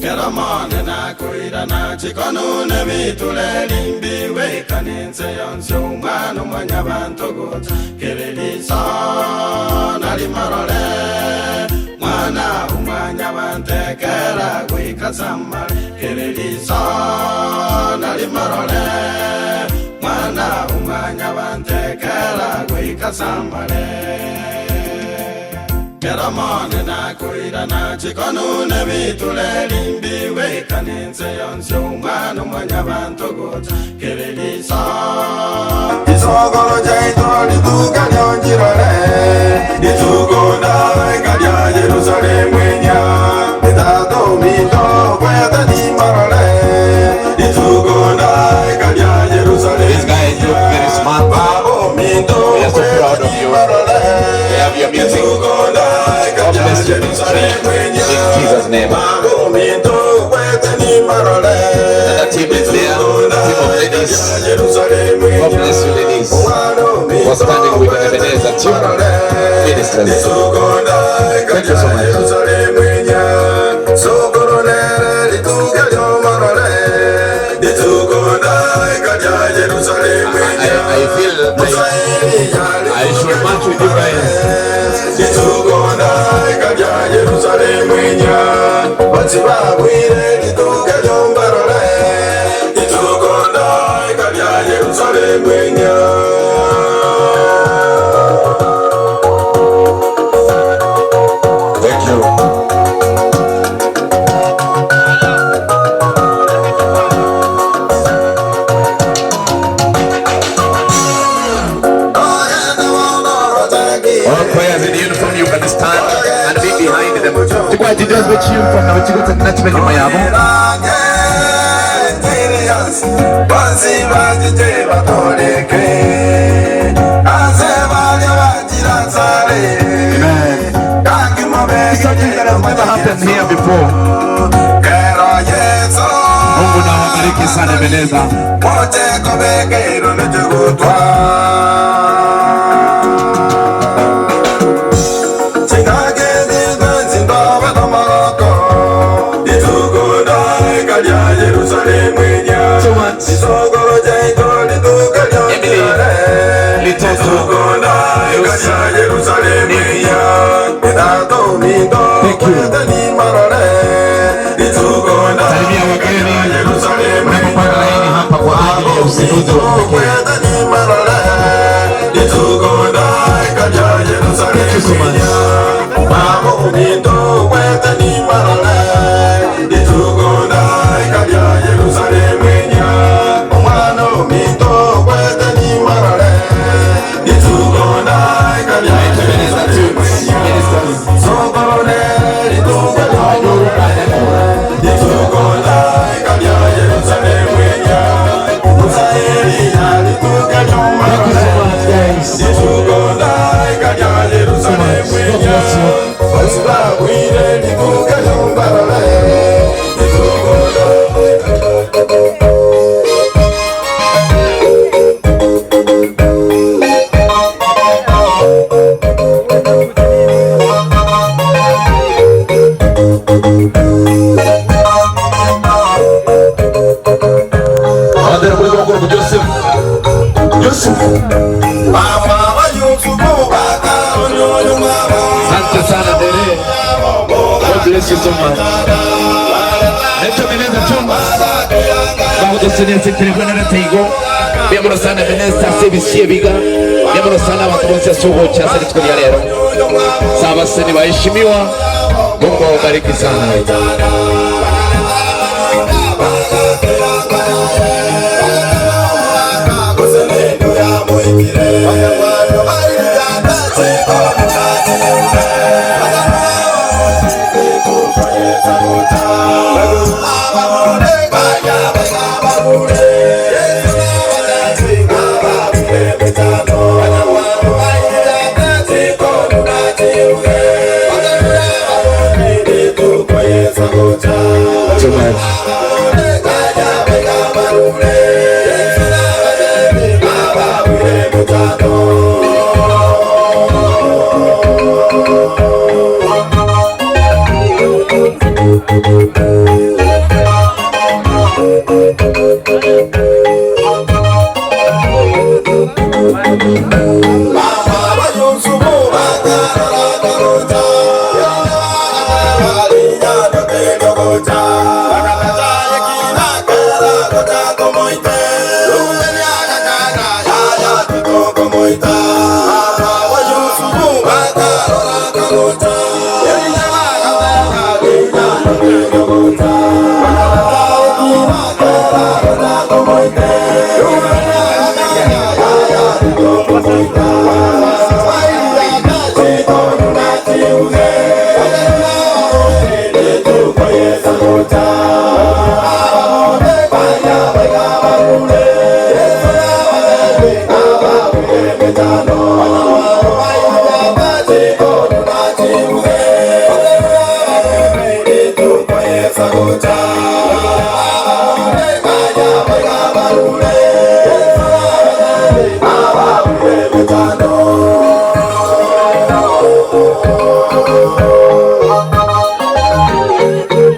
Kero Omonene akoirana chikonu nebiture rimbi goikana ense yonsi Omwana o mwanyabanto gocha kere riso narimorore Mwana o mwanyabanto ekera goika samare kere riso narimorore Mwana o mwanyabanto ekera goika samare Kero Omonene akoirana chikonu nebiture rimbi goikana ense yonsi Omwana o mwanyabanto gocha kere riso Isogoro jaito rituka lyonjirore rituko ndaika lya Yerusalemu enya etato mito kweta nimarore rituko ndaika lya Yerusalemu These guys look very smart. Babo mito We are so proud of you. We have your music. God bless you ministry. In Jesus' name. Babo mito kweta nimarore Another team is there. Team of ladies. God bless you, ladies, for standing with Ebenezer Team Ministers. Thank you so much. I feel I should march with you guys. Thank you. All choirs in uniform, you can stand and be behind them. Chikwa chijazwe uniform na chikota nachime nyuma yabo. Bansi bajije batoleke Aze balya bagira nsale Amen. Kangi mabege Something that has never happened here before. Kero Yesu Mungu na wabariki sana Ebenezer. Moche kobeke irone chegutwa Chingake zindobe tomoroko Ituko ndaika lya Yerusalemu enya So much. Isogoro jaito lituka Emily, lyonjirore Litoto, Ituko ndaika Lucy, lya Yerusalemu enya Itato minto Thank you. kwete ni marore Ituko Salimia ndaika wageni lya Yerusalemu mnapopanga laini hapa kwa ajili ya uzinduzi wa kipekee. Thank you so much. Ebenezer Tunes Ministers. Thank you so much, guys. So much. God bless you. Abadera kuri Gokoro Joseph. Yusuf. Asante sana Dere. God bless you so much. Naitwa Ebenezer Thomas. Bakudusenese telefone teigo. Byamuro sana Ebenezer sebisiebiga. Byamuro sana abantu sugo cha sasa ya lero. Sawa ni waheshimiwa. Mungu awabariki sana.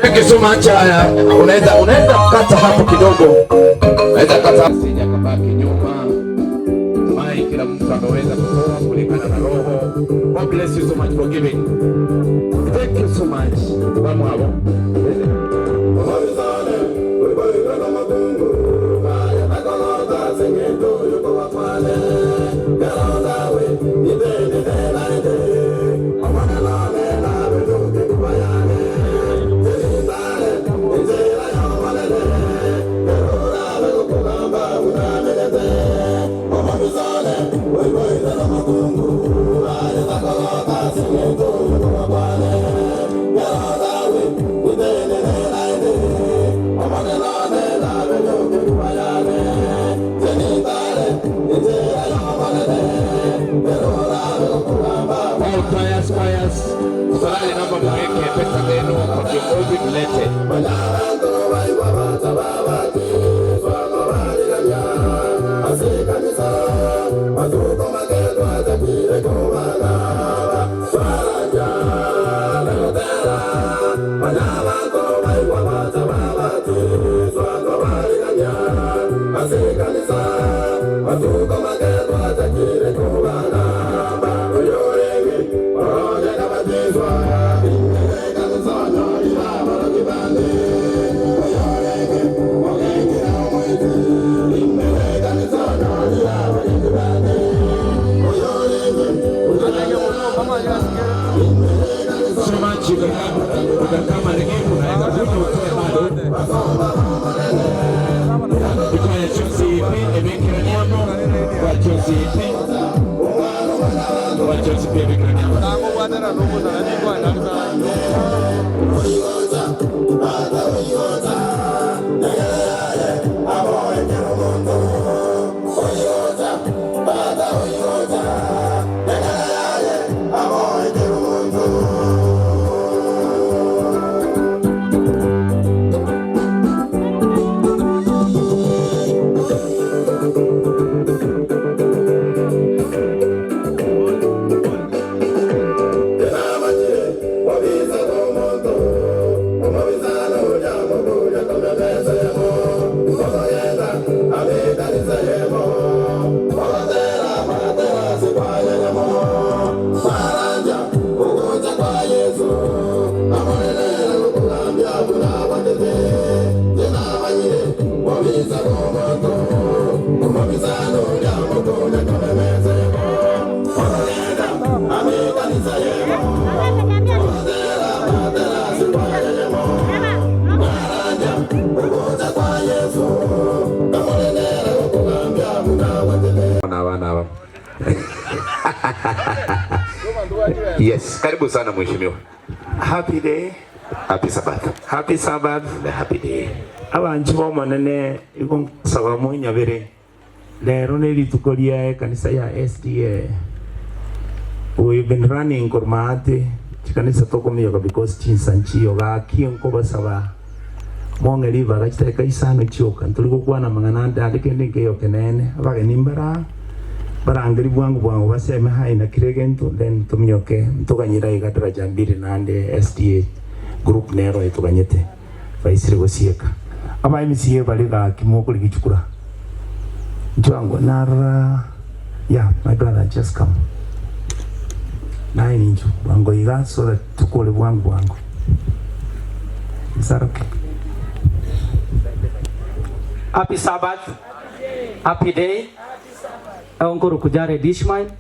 Thank you so much. Haya, unaweza unaweza kata hapo kidogo, unaweza kata sija kabaki nyuma. Mai, kila mtu ameweza kutoa kulingana na roho. God bless you so much for giving. Thank you so much. Vamos hapo. All choirs, choirs. Tafadhali naomba muweke pesa zenu kwa viongozi mlete. So much you can come, you can come and give, unaweza kuja utoe bado. Ikoya chosi ipi, ebikiraniamo, kwa chosi ipi. Kwa chosi ipi ebikiraniamo. Abana aba. Yes, karibu sana mheshimiwa. Happy day. Happy Sabbath. Happy Sabbath. The happy day. Abanchi bomonene igo nsaba monyabere lero ne rituko ria ekanisa ya SDA. We've been running kormaate chikanisa tokomiyoka because chinsa nchiyo gaki nkobasaba mong'e ribaga chidakika isano chioka nturi gokwana mang'ana ande ande kende nkeyo kenene abageni mbara barangeri bwangu bwangu baseme hai na kire gento then tuminyoke ntoganyira iga daraja mbiri nande SDA group nero etoganyete baisire gosieka aba MCA bari gaki mokori gichukura nchwango nara yeah my brother just come naye ninchu bwango iga so that tukole bwangu bwangu. Is that okay? Happy Sabbath. Happy day. Onkoro Kujare Dishmael.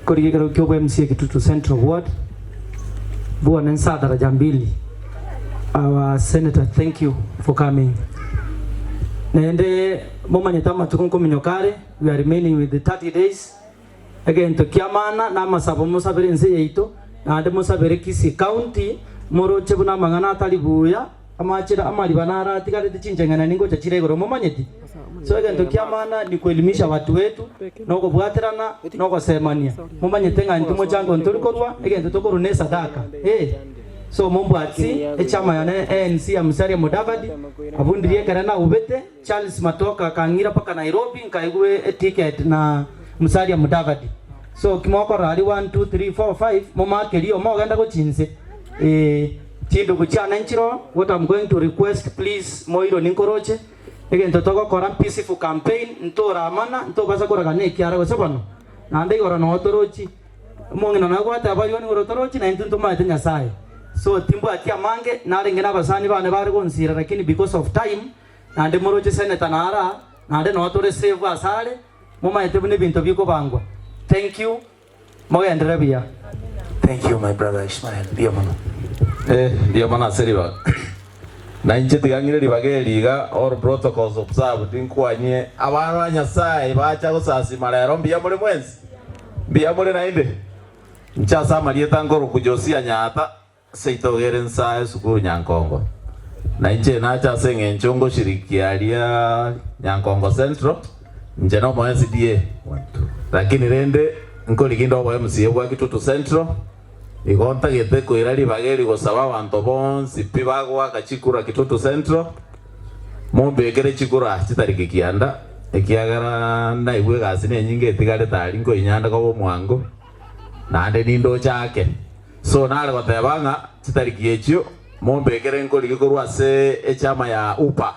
Korigero Kyobo MCA Kitutu Central Ward. Bwana Nsaa Daraja Mbili, our senator thank you for coming. Naende momanyete amatuko nkominyoka are, we are remaining with 30 days, egento kia maana na amasabo mosabere ense yaito, naende mosabere Kisii County, moroche buna amang'ana atari buya, Amachera amariba naro atigarete chincheng'enani ningocha chire igoro momanyeti. So egento kia maana ni kuelimisha watu wetu, na okobwaterana, na ogosemania. Momanyete ng'a intwe mochango ntori korua, egento tokorua ne esadaka. Eh. So mombwatsi echama yane ANC ya Musalia Mudavadi, abwo ndiria ekere naubete, Charles Matoka akang'ira mpaka Nairobi nkaegwa eticket na Musalia Mudavadi. So ki mokorora aria 1 2 3 4 5 momakerie omogenda gochia inse. Eeh. Chindugu chiane nchiro, what am going to request please moiro ninkoroche, egento togokora peaceful campaign, ntoramana, ntobasa koragana ekiara gose bono, naende igoro noo torochi, omong'ina nonya gwateba igo nigoro torochi na intwe ntomaete Nyasaye. So timbwati amange, narenge na abasani bane bare gonsira lakini because of time, naende moroche senator naro aa, naende noo tore safe asare, momaete buna ebinto bikobangwa. Thank you. Mogenderere buya. Thank you my brother Ishmael mbuya mono. Eh, mbuya mono ase ribaga. Na inche tiga ng'ire ribaga eri iga, all protocols observed, nkwanyie abana ba Nyasaye bacha gosasima rero, mbuya more mwensi? Mbuya more naende? Inche ase amarieta nkorokwa Josia Nyaata, Seito gere nsa esukuru Nyankongo, na inche nache ase eng'encho ngoshirikia aria Nyankongo Central, inche nomo SDA, lakini rende nkorigia inde obo MCA bwa Kitutu Central, igo ntagete koira ribaga eri gosaba abanto bonsi pi bagoaka chikura Kitutu Central, mombekere chikura chitariki kianda, ekiagera naigwe egasi nenyinge etigarete aria nkoinyande koba omwango, naende nindoche ake. So nare goteba ng'a chitariki echio mombekere nkorige korwa ase echama ya UPA.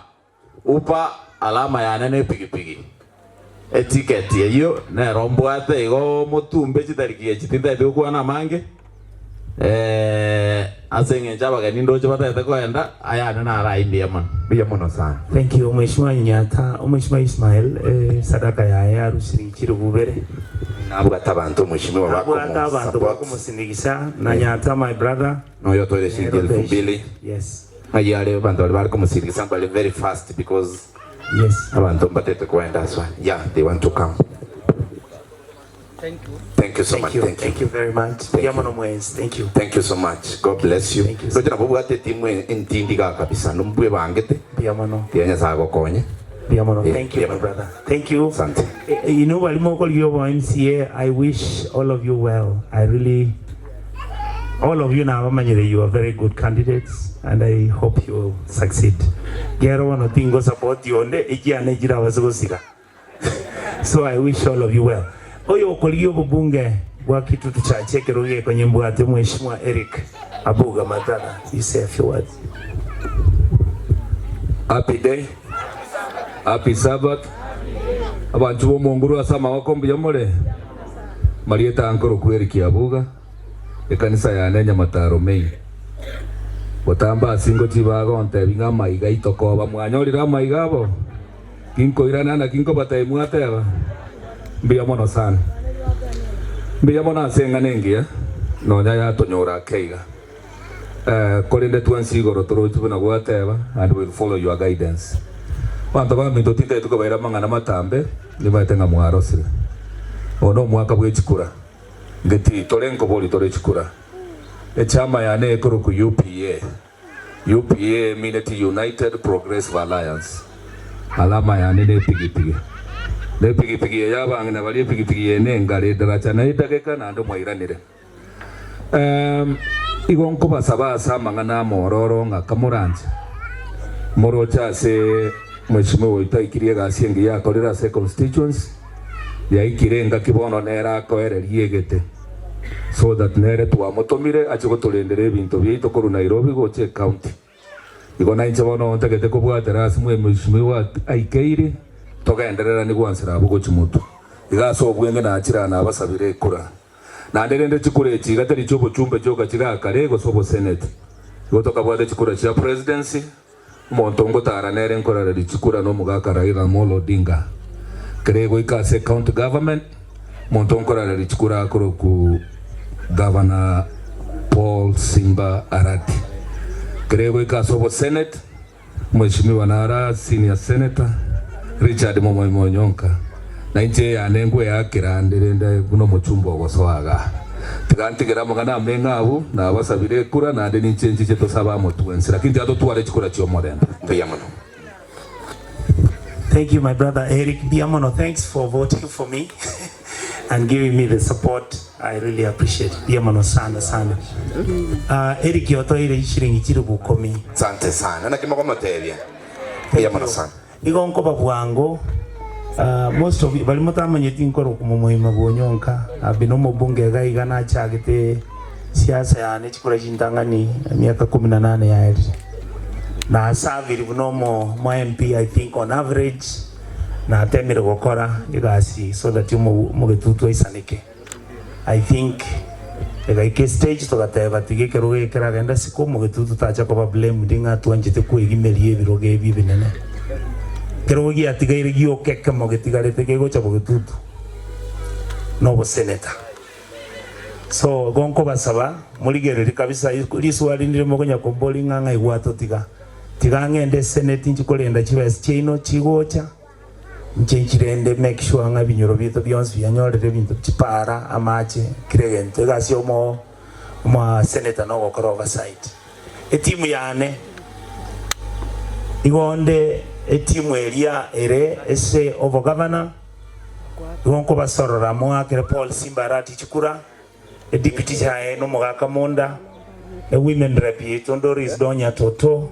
UPA alama yane nepigipigi. Etiketi eyio nero mbwate igo motumbe chitariki echi tintagete gokwana amange ase eng'encho abageni ndoche batagete koenda ayane naro ayio mbuya mono. Mbuya mono sana. Thank you Mheshimiwa Nyatta. Mheshimiwa Ismael esadaka yaye arusirie chilifu ibere. Nabwate abanto Mheshimiwa Nabwate abanto bakomo support. bakomosindigisa na Nyatta my brother. Noyo otoire shilingi Nero elfu peshi. mbili. Yes. Ng'ai are abanto baria bare komosindigisa mbare very fast because Yes. abanto mbatete koenda aswa yeah they want to come. Thank you so Thank much. you. Thank you. Thank you very much. Thank Mbuya you. mono mwensi. Thank you. Thank you so much. God bless you. Thank you, sir. Roche nabo obwate etimu entindi iga kabisa nombwe bangete. Mbuya mono. Tiga Nyasaye agokonye. Mbuya mono. Eh, Thank you mbuya my mono. brother. Thank you. Asante. Eh, you know barimo okorigia obo MCA, I wish all of you well. I really all of you nabamanyire you are very good candidates and I hope you will succeed. Gero bono tingo support yonde ekiane chirabase gosira. So I wish all of you well. Oyo okorigia obobunge bwa Kitutu Church ekero gekonye mbwate Mheshimiwa Eric Abuga my brother. You say a few words. Happy day. Happy Sabbath. Abanchu b'omonguru ase amagoko mbuya more? Marieta nkorokwa Eric Abuga, ekanisa yane Nyamataro Main. Gotamba ase ingochi bagontebia ng'a amaiga aitokoba mwanyorire amaiga abo? Ginkoirana naki nkobatebia mwateba, Mbuya mono sana. Mbuya mono ase eng'ana engiya, nonya yatonyora ake iga. Korende twensi igoro toroche buna gwateba, and will follow your guidance. Abanto baminto tintagete kobaira amang'ana matambe, nimanyete ng'a mwarosire. Oyo nomwaka bwe chikura, ngeti tore nkobori tore chikura. Echama yane ekorokwa UPA. UPA emineti United Progressive Alliance. Alama yane nepigipigi. Nepigipigi eye abang'ina baria epigipigi eye nengare edaracha na edageka naende mwairanire. Igo nkobasaba ase amang'ana amororo ng'a kamoranche moroche ase Mheshimiwa oito aikirie egasi engiya akorire ase econstituency yaikire engaki bono nere akoereria egete. So that nere twamotomire ache gotorendera ebinto biaito korwa Nairobi gocha ecounty. Igo nainche bono ntagete kobwatera ase mweshimiwa aikeire togendereranie gwansera abwo gochia motwe. Iga ase obwenge nachire aa nabasabire ekura. Naende rende chikura echi iga tari chiobochumbe chioka chigakare gose oboseneti. Igo tokabwate chikura chia presidency, omonto ngotara nere nkorareria chikura nomogaka Raila Amolo Odinga. Kere egoika ase county government, omonto nkorareria chikura akorokwa Governor. Paul Simba Arati. Ekero egoika ase obosenate, Mweshimiwa nara Senior Senator Richard Momoima Onyonka, na inche eyane nkweakera ande rende buna omochumba ogosoa igaa. Tiga ntigere amang'ana ameng'e abwo, nabasabire ekura naende ninche nchiche tosabe amo twensi, lakini tiga totware chikura chi'omorembe. Mbuya mono. Thank you my brother Eric mbuya mono thanks for voting for me and giving me the support I really appreciate mbuya mono sana sana uh, Eric otoire chishiringi chilifu ikomi. Asante sana naki mokomotebia mbuya Thank mono you. sana. Igo nkoba bwango uh, most of you bari motamanyeti nkoroku momoima bwonyonka I've been omobunge iga iga nachagete Siasa yane chikura chintang'ani emiaka kumi na nane yaerire. Nasaviri buna omo MP I think on average natemire gokora egasi so that omogetutu aisaneke. I think egaika estage togateba tiga ekerogo eke keragende isiko omogetutu tacha koba blamed ng'a twanchete kwegimeria ebirogo ebi ebinene. Ekerogo giatigaire gioka ekemo getigarete kegocha bogetutu noboseneta. So igo nkobasaba morigererie kabisa risuba rinde mokonya kombori ng'a ng'ai gwatotiga. Tiga ng'ende eseneti inche korenda chibesa chiaino chigocha, inche nchirende make sure ng'a ebinyoro biaito bionsi bianyorire ebinto chipara, amache, kera egento. Egasi ya omo omosenator nogokora oversight. Etimu yane igo onde etimu eria ere ase obogavana. Igo nkobasorora moakere Paul Simba Arati chikura, edepute yaye nomogaka Monda, ewomen rep yaito Doris Donya Toto,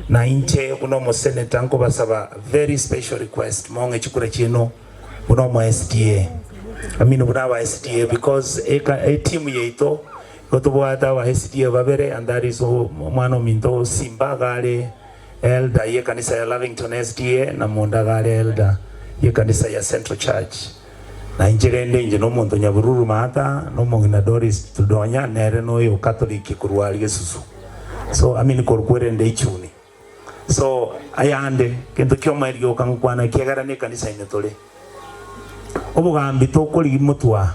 na inche buna omosenator nkobasaba very special request mong'e chikura chiaino buna omo SDA. I mean buna aba SDA because eka etimu yaito igo tobwate aba SDA babere and that is omwana ominto Simba iga are Elder y'ekanisa ya Lavington SDA na monda iga are Elder y'ekanisa ya Central Church. Na inche rende inche nomonto Nyabururu Maata na omong'ina Doris Tudonya nere noyo Catholic korwa aria Gesusu. So I mean korwa kwerende Ichuni. So ayande gento kiomoerio gioka ngokwana ekiagera nekanisa ime tore. Obogambi tokorigia motwa,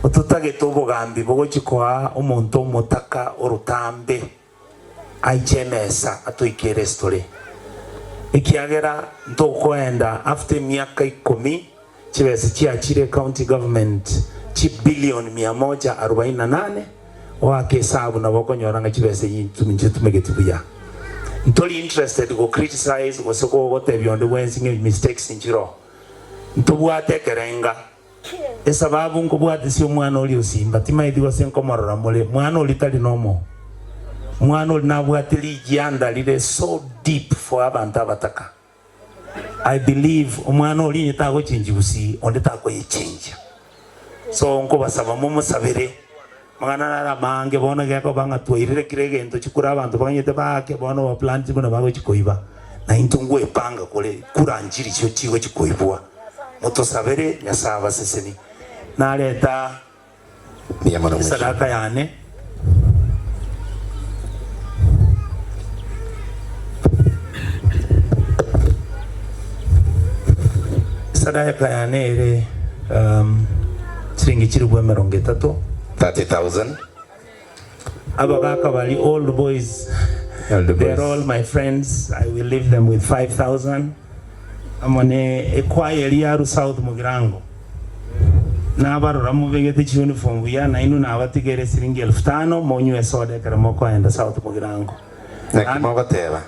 ototagete obogambi bogochia koa omonto omotaka orotambe. Aiche emesa atoikere ase tore, ekiagera ntokoenda after emiaka ikomi chibesa chiachire county government chi billion mia moja arobaini na nane, oake esabu nabo okonyora ng'a chibesa echi nchitumegeti buya. Ntori interested go criticize gose gotebia onde bwensi ng'a mistakes nchiroo. Ntobwate ekerenga. Esababu nkobwatisia omwana oria osimba, timaeti gose nkomorora more. Mwana oria tari nomo. Mwana oria nabwate rigianda rire so deep for abanto abataka. I believe omwana oria onye tagochenji gusii, onde takoyechenjia. So nkobasaba momosabere, amang'ana naro amange bono gekoba ng'a twairire kera egento chikura abanto baganyete baake, bono ba plan buna bagochi koiba. Na intwe ngwepanga kore kura nchirichio chigochi koibwa. Motosabere Nyasae abaseseni. Nareta Mbuya mono mheshimiwa. esadaka yane. Esadaka yane ere um, chiringi chilifu emerongo etato. 30,000. Abagaka baria old boys, Old they are boys. all my friends, I will leave them with 5000 amo ne ekwaya eria ya Aru South Mugirango nabarora mobegete chiuniform buya nainwe nabatigere siringi elfu tano monywe esoda ekero mokoenda South Mugirango. Naki Naende mogoteba?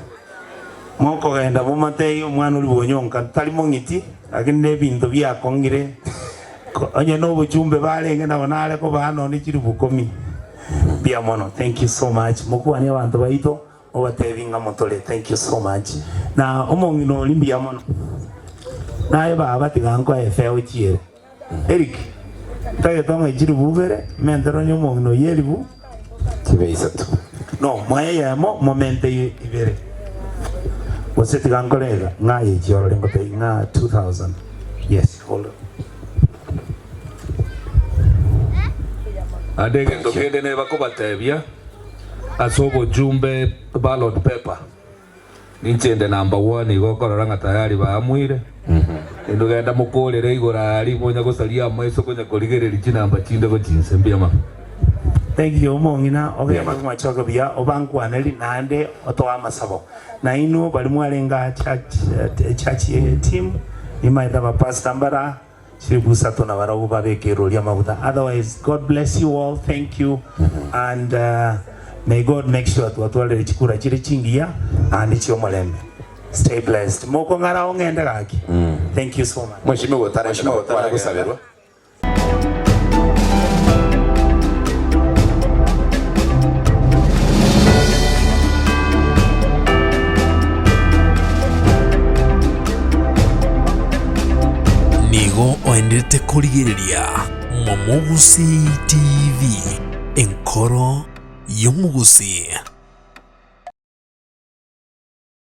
mokogenda momatebie omwana oria bwonyonka tari mong'iti lakini nebinto biakong'ire Onye nobochumbe barenge nabo nare kobaa nonye chilifu ikomi. Mbuya mono thank you so much mokwanie abanto baito mobatebi ng'a motore thank you so much na omong'ina oria mbuya mono naye baba tiga nkoe efare ochiere Eric ntagete ong'e chilifu ibere mentere onye omong'ina oyio elifu Chibe isato. No moe eyemo momente ibere gose tiga nkore iga ng'a aye chiorore ngotebi ng'a 2000 yes hold on. Naende egento kende nebakobatebia ase obojumbe ballot paper, ninche inde number one igo okorora ng'a tayari baamuire, naende ogenda mokorere igoro aria monya gosaria amaiso konya korigereria chinamba chinde gochia inse. Mbuya mono. Thank you omong'ina ogende omochoke buya obankwaneri naende otoe amasabo. Na inwe baria mwarenge aa church church team nimaete abapastor mbare aa chilifu isato nabarabwo babeke erori amaguta otherwise God bless you all thank you and may God make sure twatwarire chikura chire chingiya naende chiomorembe stay blessed mokong'ara ao ng'ende gaki thank you so much. Mweshimiwa otarenda nabo kware gosaberwa. Nigo oenderete korigereria Momogusii TV, enkoro y'omogusii.